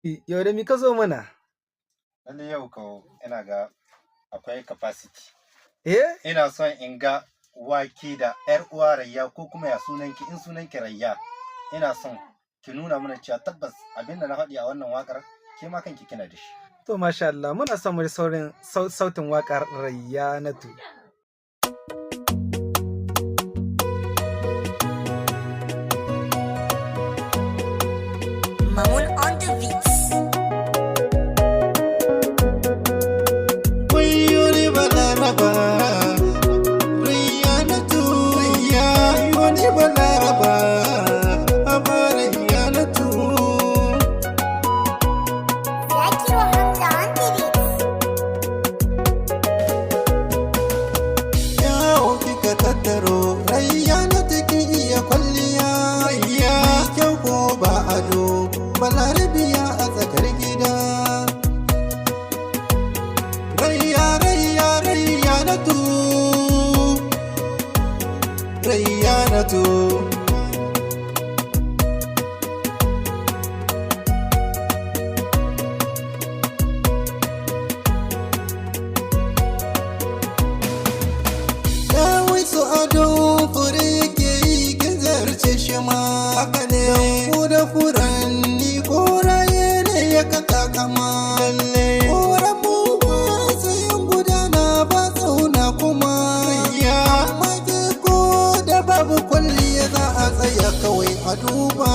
Yau da mi ka zo mana? Lalle yau ko ina ga akwai capacity. Eh? Ina son in ga wake da 'yar uwa Rayya, ko kuma ya sunanki, in sunanki Rayya. Ina son ki nuna mana cewa tabbas abinda na faɗi a wannan waƙar, ke ma kanki kina da shi. To, masha Allah, muna son mu ji saurin sautin waƙar Rayyanatu. Mamun on the beats. Wayyo balaraba, Rayyanatu, Rayya, wani balaraba, Aba Rayyanatu. Zakiru Hamza on the beats. Yawo kika tattaro, Rayyanatu, kin iya kwalliya, Rayya, mai kyau ko ba ado, balarabiya a tsakar gida. Rayya, Rayya, Rayyanatu, Rayyanatu. Dawai su ado fure yake yi, kin zarce shi ma. Haka ne ku da furanni koraye ne ya kaka kama. Lalle koran mu ba yin gudana ba tsauna kuma. Amma ke ko da babu kwalliya za a tsaya kawai a duba.